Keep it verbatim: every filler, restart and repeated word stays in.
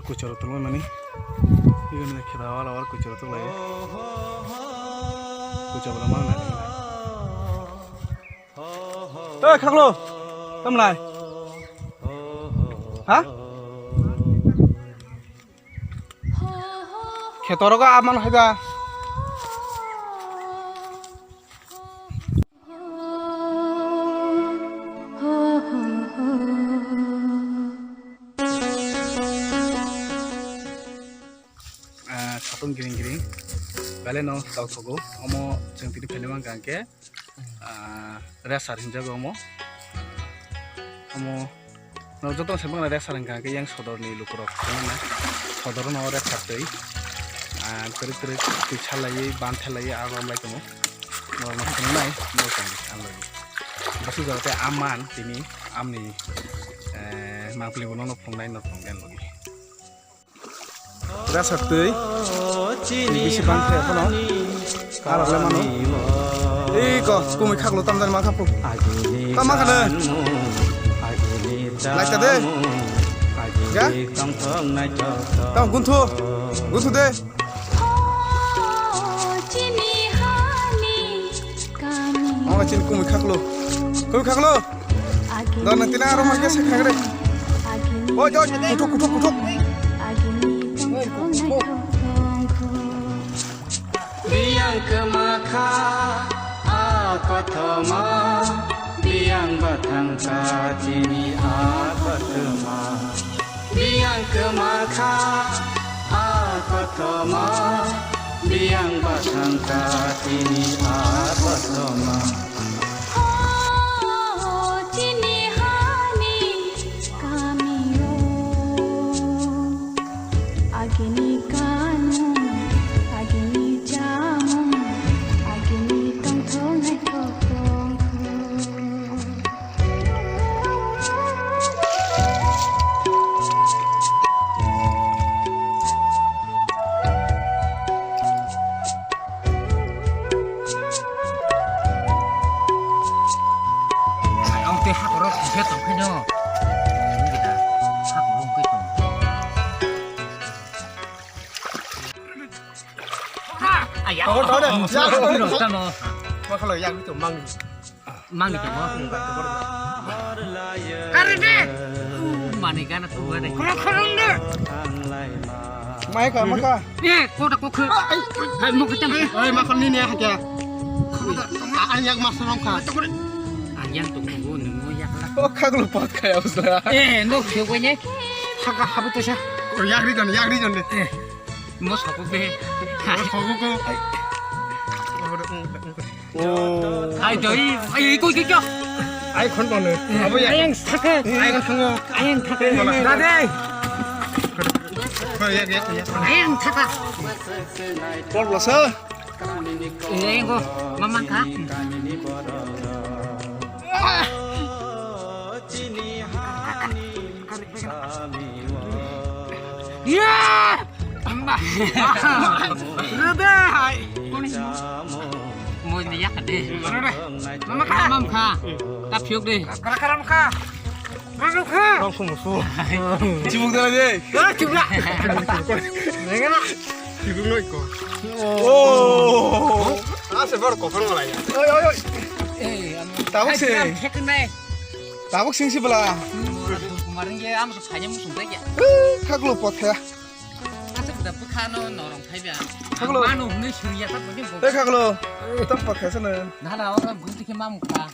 Kucharo tongwi mani. Ibe mani kheda wala wala kucharo tonglaio. Kucharo mana nai. Oi, khaklo. Tamlai. Ha? Khetorogo aman haida. Ah, satung giring giring, belai no tongthogo. Omo chwng tini phaima hwnkha hwnkhe, ah, resar hinjago omo. Omo no joto se bangla resar hwnkha hwnkhe yang sodorni lukurok, sodorno resar twi, ah, twrwk twrwk twi salaiwi, ban thelaiwi, aro romlai tongo. Norokno phunuknai, norok tongdi, ang logi. Bwswk jora tei aman tini amni, eh, mangpili bo nono phunuknai, norok tongdi, ang logi. Resar twi. Twi bisi bang khe phano. Aro le mano. Ei ko, kumui khaklo tamjani ma khapu. Tama khana. Laita de. Ga? Tam gunthu. Gunthu de. Omo chini kumui khaklo. Kumui khaklo. Dona tina aro mangke se khagre. Oi, oi, kuthuk, kuthuk, kuthuk. Biyang kwmakha a kothoma, biyang bwthangkha chini a kothoma. Biyang kwmakha a kothoma, biyang bwthangkha chini a kothoma. O chini hani kamio, agini kanmung, agini chamung, agini tongthok naithok tongthok. Ang tei hakorok hingke tongkhe no. Wngkhe da, hakorok hingke tong. Aya. Tamo. Tamo. Makalo yang itu mang. Mangni tongo. Kare de. Mani gana tu gana. Khorang khorang de. Mai ka maka. Eh, kota kokhe. Hai mo kitam. Oi, makam ni ne hakya. Ang yang mas rom kha. Ang yang tu ko ni mo yak la. O khaglu pot khaya usla. Eh, no khyo ko ne. Haga habu to sa. Yak ri jon, yak ri jon de. Eh. Mo sokok de. Mo sokok ko. Ai doi, ai koi koi koi. Ai khon kono. Abo ya. Ayang thaka. Ai khon thongo. Ayang thaka. Dade. Ko ya ya ya. Ayang thaka. Por lo sa. Ayang ko mama ka. Ya! Amma. Rede hai. Kuni. Mo ni yak de. Rede. Mama kha. Mam kha. Ta phiok de. Kara kara kha. Mama kha. Rong sumu su. Chibuk dala de. Ah, chibuk la. Nengana. Chibuk noi ko. Oh. Ah, se bor ko phone wala ya. Oi oi oi. Eh, am. Tabuk se. Thek nai. Tabuk sing si bela. Kumar nge am so phanya musung ta ya. Eh, khaglo pot kha. Asa da bukha no norong phai ba. Khaglo. Mano hwnwi suri ya ta bujin bo. Eh, khaglo. Eh, tam pot kha sana. Na na o gum tikhe mam kha.